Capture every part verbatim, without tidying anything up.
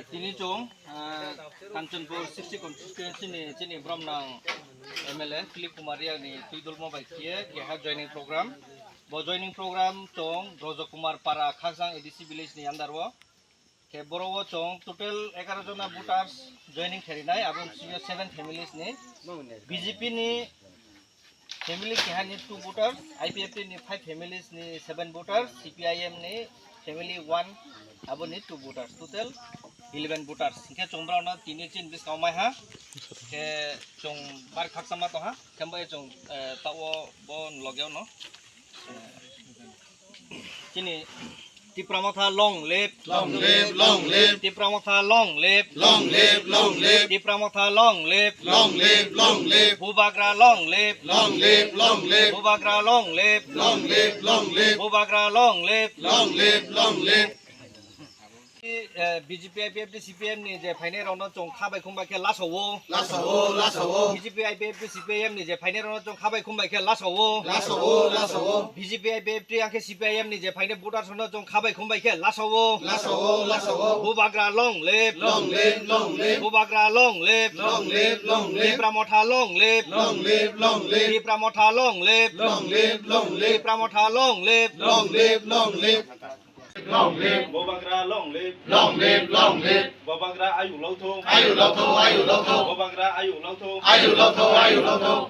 Tini chwng, ah, Kanchanpur sixty constituency ni chini Bromnang M L A Philip Kumar Reang ni twidulmo bai khiye keha joining program. Bo joining program chwng Rojak Kumar Para Khasang A D C village ni under o. Khe boro o chwng total egaroh jona voters joining khairinai, abo simi seven families ni. B J P ni family keha ni two voters, I P F T ni five families ni seven voters, C P I M ni family one, abo ni two voters, total eleven voters. Hingke chwng borok no tini chin bwskango mai ha. Khe chwng bar khaksa ma tong ha. Khe bai chwng, eh, tao bo loge o no. Chini Tipra Motha long live. Long live, long live. Tipra Motha long live. Long live, long live. Tipra Motha long live. Long live, long live. Bubagra long live. Long live, long live. Bubagra long live. Long live, long live. Bubagra long live. Long live, long live. Eh, B J P, I P F T, C P M ni je phainai rok no chwng kha bai khum bai khe laso o. Laso o, laso o. B J P, I P F T, C P M ni je phainai rok no chwng kha bai khum bai khe laso o. Laso o, laso o. B J P, I P F T, ang khe C P I M ni je phainai voters no chwng kha bai khum bai khe laso o. Laso o, laso o. Bubagra long live. Long live, long live. Bubagra long live. Long live, long live. Tipra Motha long live. Long live, long live. Tipra Motha long live. Long live, long live. Tipra Motha long live. Long live, long live. Long live. Bubagra long live. Long live, long live. Bubagra ayu lotho. Ayu lotho, ayu lotho. Bubagra ayu lotho. Ayu lotho, ayu lotho.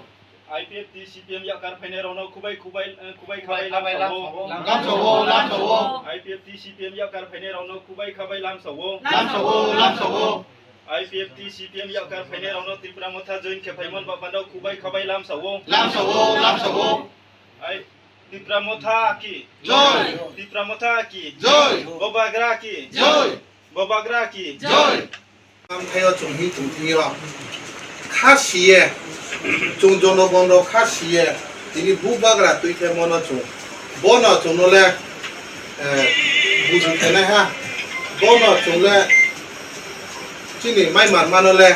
I P F T, C P M yakar phainai rok no khubai khubai, eh, khubai khabai lam sao. Lam sao, lam sao. I P F T, C P M yakar phainai rok no khubai khabai lam sao. Lam sao, lam sao. I P F T, C P M yakar phainai rok no Tipra Motha join khe phaimon bapano khubai khabai lam sao. Lam sao, lam sao. Ai, Tipra Motha ki. Joi. Tipra Motha ki. Joi. Bubagra ki. Joi. Bubagra ki. Joi. Ang thaio chwng hi chwng thwngwi rw. Kha siye. Chwng jonogon rok kha siye. Tini Bubagra twi khe mono chwng. Bono chwngno le, eh, buji khenai ha. Bono chwng le chini mai mar mano le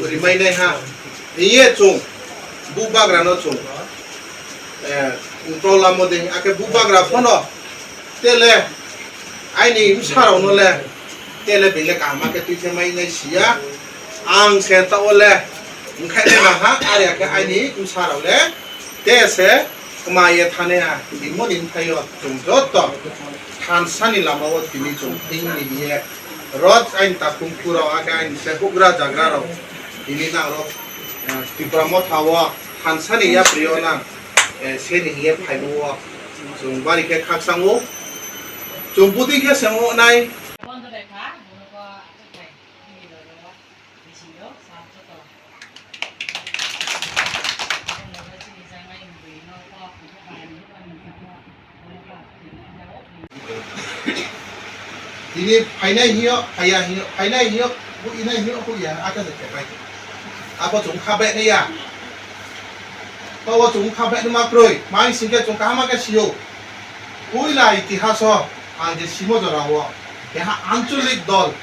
rimai nai ha. Hiye chwng Bubagra no chwng. Eh, uklok lamo de, ake Bubagra phono tele aini bwsarokno le tele bele kaham khe twi khe mai nai siya. Ang se ta o le wngkhai le ma ha, are khe aini bwsarok le te se kma ye thane ha. Tini moni thaio chwng joto thansa ni lama o tini chwng thing ni ye rot aini takhum khurok ake aini se hugra jagra rok tini nang rok, eh, Tipra Motha o thansa ni yapri o nang. Eh, seni hiye phaibo o chwng bari khe khakchang o. Chwng bwtwi khe se wngnai. Tini phainai hiyo, phaiya hiyo, phainai hiyo, huinai hiyo, huya, ata se kepai. Abo chwng kha bai ya. Tabo chwng kha bai ma kroi, mai singke chwng kaham khe siyo. Puila itihaso ang je simo jora o, keha ancholik dol,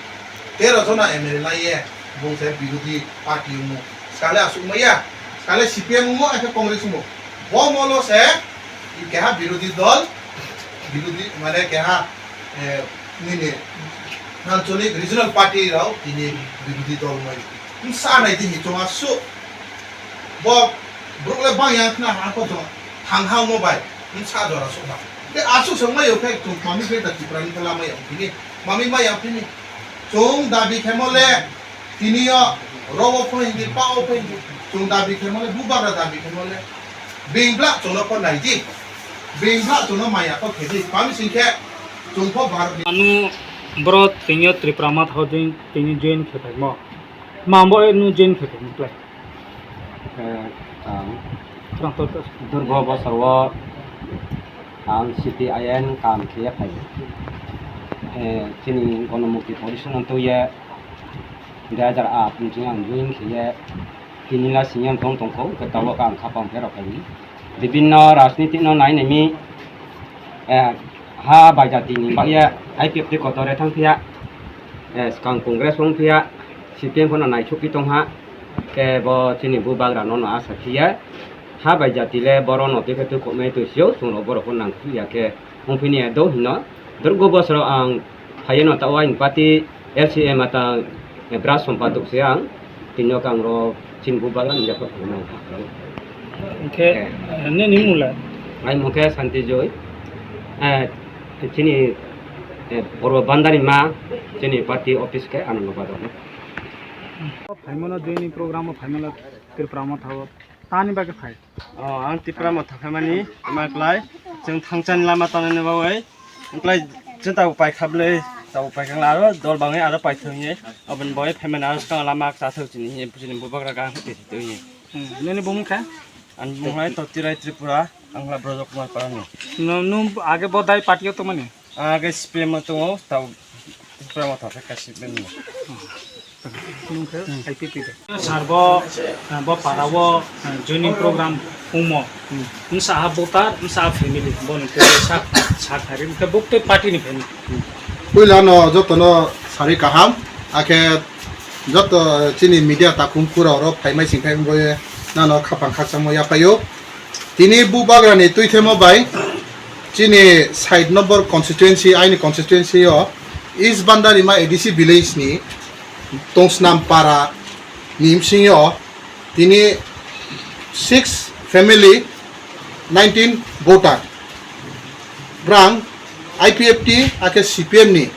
tero jona M L A lai ye, bung se birodhi party mo. Skale asuk maya, skale C P M mo, ake Congress mo. Bo molo se, keha birodhi dol, birodhi, mane keha, eh, nini, ancholik regional party rao, tini birodhi dol mai. Sa nai di hichonga su. Bo borok le bang yang khna ha ko jong thang ha mo bai. Sa jora su ba. Te asuk song mai yo khe chung mami khe ta Tripura ni khe lama yang phini. Mami mai yang phini. Chung dabi khe mo le tini yo ro o phoi di pa o phoi di. Chung dabi khe mo le Bubagra dabi khe mo le. Bing bla chung no ko nai di. Bing bla chung no maya ko khe di. Mami sing khe chung pho Bharat ni. Anu bro tini yo Tripura Motha o join, tini join khe pai mo. Mambo enu join khe tong khlai. Eh, ang Khorang tor tor. Durgo bosor o ang C P I M kam khe phai. Eh, chini Gonomukti Foundation ang tuye dui hajar aat ni ang join khe ye tini la senior tong tong kho, ke tabo kam khapang pherok khe. Bibinno rajniti no nai nemi, eh, ha bai jati ni bagya I P F T kotore thang phiya, eh, skang Congress wng phiya, C P M phano naisuk pi tong ha, ke bo chini Bubagra no no asa phiya, ha bai jati le boro no twi khe twi khoknai twi sio, chwng rok borok pho nang phiya khe wng phini do hino, durgo bosoro ang phaiye no ta wai party L C M ata, eh, branch sompadok se ang, tini o kang ro chini bubagra ni yaphar phunuknai. Hwnkhe, eh, nini mung le? Ai mung khe Santi Joy. Eh, chini, eh, Purbo Bandari ma, chini party office khe Anando Bazar no. Phaimano joining program o phaimano Tripura Motha o tani bagwi phai. O, ang Tipra Motha khaimani, tamo khlai, chwng thangchani lama tongnani bagwi, wngklai, chwng tabuk paikha bwlwi, tabuk paikha wngla aro dol bangwi aro paithwngwi, aboni bagwi phaimani aro swkang lama chathok chini hinwi, chini bubagra gang twi twi hinwi. Hmm, nini bumung kha? Ani bumung lai Totirai Tripura, ang lai Brojo Kumar Parani. No, nung age bo dai party o tongmani? Ang age C P M o tongo, tabuk Tipra Motha khe C P M ni. Nung khe I P P de. Sar bo, bo para o, joining program wngmo. Wngsa ha voter, wngsa ha family, bo ni twi sa, sa khari, wngkhe bo twi party ni family. Puila no joto no sari kaham, akhe joto chini media takhum phura oro phaimai singkhai bo nano khapang khakchangmo yaphaio. Tini bubagra ni twithemo bai chini side number constituency, aini constituency o East Bandarima A D C village ni Tongsnam para ni bsing o tini six family, nineteen voter. Brang I P F T akhe C P M ni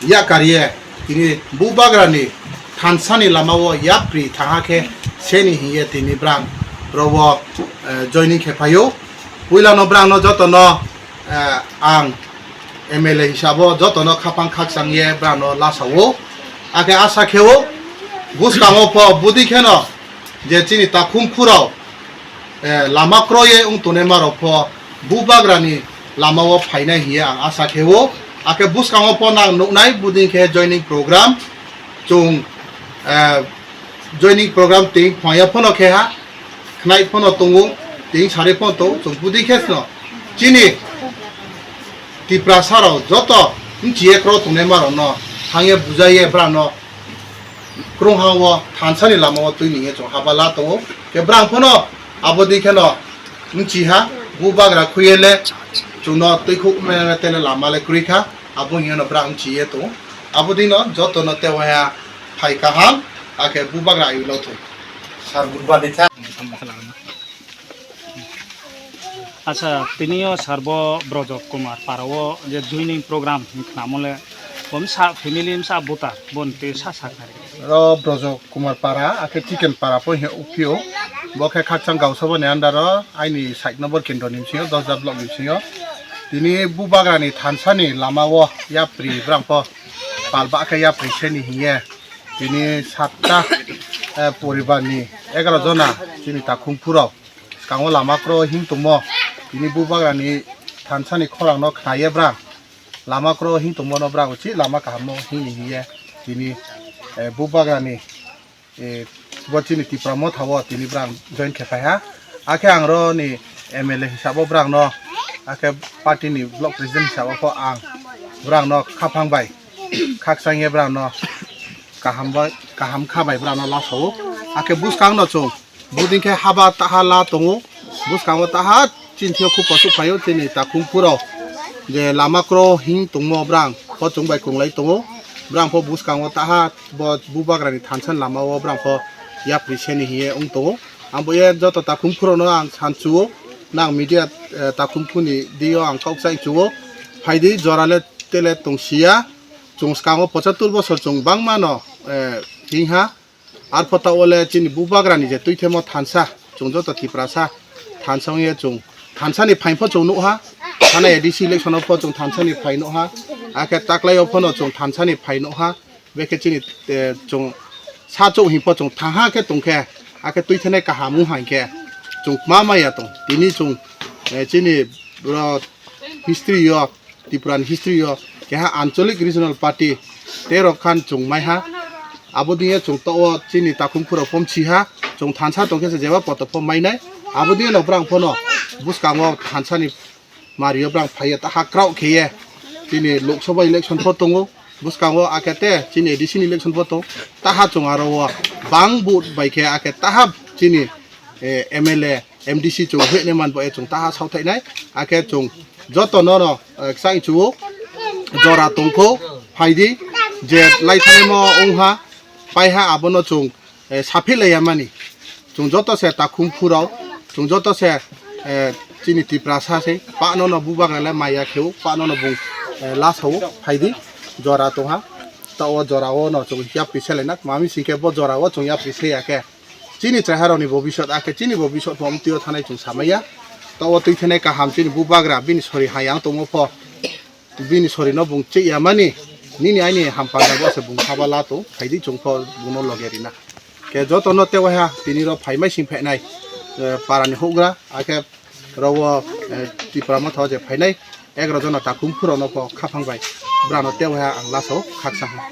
yakar ye tini bubagra ni thansa ni lama o yapri thaha khe seni hiye tini brang ro o, eh, joining khe phaio. Puila no brang no joto no, eh, ang M L A hisabo joto no khapang khakchang ye brang no lasa o. Akhe asa khe o bwskango pho budi khe no je chini takhum phurao, eh, lama kroye wng tongnai ma rok pho bubagra ni lama o phainai hiye ang asa khe o. Akhe bwskango pho nang nuknai buding khe joining program chwng, eh, joining program twi phwaya phono khe ha khnai phono tongo twi sari phono tongo chwng buding khe no chini Tiprasa rok joto mchiye kro tongnai ma rok no thangye bujaiye brang no Krungha o thansa ni lama o twi ningye chwng haba la tongo. Khe brang phano abo di kheno mchi ha, bubagra khuye le chwngno twi khuk mene tele lama le kwrwi kha, abo hiya no brang mchi ye tongo. Abo di no joto no tei waha phai kaham, akhe bubagra ayu lo thung. Sar bubagra ni kha. Acha, tini o sar bo Brojok Kumar para o je joining program hwn khnamo le, bo msa family msa buta, bo hwn twi sa sa khnari. Ro Brojok Kumar para, akhe Chicken para po he uphio, bo khe Khakchang Gausabo ni under o, aini side number kendro ni bisingo, Dosda block ni bisingo. Tini bubagra ni thansa ni lama o yapri brang po, pal ba khe yapri seni hiye. Tini satta, eh, poribar ni egaroh jona chini takhum phurao. Skango lama kro hing tongmo, tini bubagra ni thansa ni khorang no khna ye brang. Lama kro hing tongmo no brang uchi lama kaham no hing hing ye tini, eh, bubagra ni, eh, bo chini Tipra Motha o tini brang join khe phai ha. Akhe ang ro ni M L A hisabo brang no, akhe party ni block president hisabo pho ang brang no khaphang bai khakchang ye brang no kaham bai, kaham kha bai brang no lasa o. Akhe bwskang no chwng Buding khe haba taha la tongo. Bwskango taha chini thio khub posu phaio chini takhum phuro. Je lama kro hing tongmo brang pho chwng bai kwrwng lai tongo. Brang pho bwskango taha bo bubagra ni thansa ni lama o brang pho yapri seni hiye wng tongo. Ang bo ye joto takhum phuro no ang san chuo. Nang media, eh, takhum phuni dio ang kok sai chuo. Phaidi jora le tele tong siya. Chwng skango pochattor bosor chwng bangma no, eh, hing ha. Arpho ta o le chini bubagra ni je twithemo thansa, chwng joto Tiprasa thansa wngya chwng thansa ni phain pho chwng nukha, thana A D C election o pho chwng thansa ni phai nukha, akhe taklai o phono chwng thansa ni phai nukha, bekhe chini, eh, chwng sa chwng hing pho chwng thanha khe tongkhe, akhe twithenai kaham wngkha hinkhe chwng ma maya tong, tini chwng, eh, chini bro history o Tripura ni history o keha Ancholic Regional Party tei rok khan chwng mai ha. Abo diye chwng to o chini takhum khuro pom si ha. Chwng thansa tong khe se jeba poto pom mai nai. Abo diye no brang phono bwskango thansa ni mario brang phaiye taha kraw khe ye chini Lok Sabha election pho tongo. Bwskango akhe te chini A D C ni election pho tong. Taha chwng aro o bang vote bai khe akhe taha chini, eh, M L A M D C chwng hwne man bo e chwng taha sauthainai, akhe chwng joto no no, eh, kchang chuo jora tongkho phaidi, Je laithanimo wngha, paiha abono chwng, eh, saphi laiyamani. Chwng joto se takhum phurao, chwng joto se, eh, chini Tiprasa se, panono bubagra le maya kheo, panono bung, eh, lasao phaidi, jora tongha. Ta o jorao no chwng yapri selaina, mami singkhe bo jorao chwng yapri seya khe. Chini chaiharokni bobisot, akhe chini bobisot pho omtwio thanai chwng samaya. Ta o twi thanai kaham chini bubagra, bini sori hayang tongmo pho. Bini sorino bung cheyamani, nini aini hampanda bo se bung haba lato, phaidi chwng pho bungno loge rina. Khe jotono tewaiha tini ro phaimai sing phainai, eh, parani houhgra, akhe rogo, eh, Tipra Motha o je phainai, egaroh jona takhum phurokno pho khaphang bai, brano tewaiha ang lasao khaksa ha.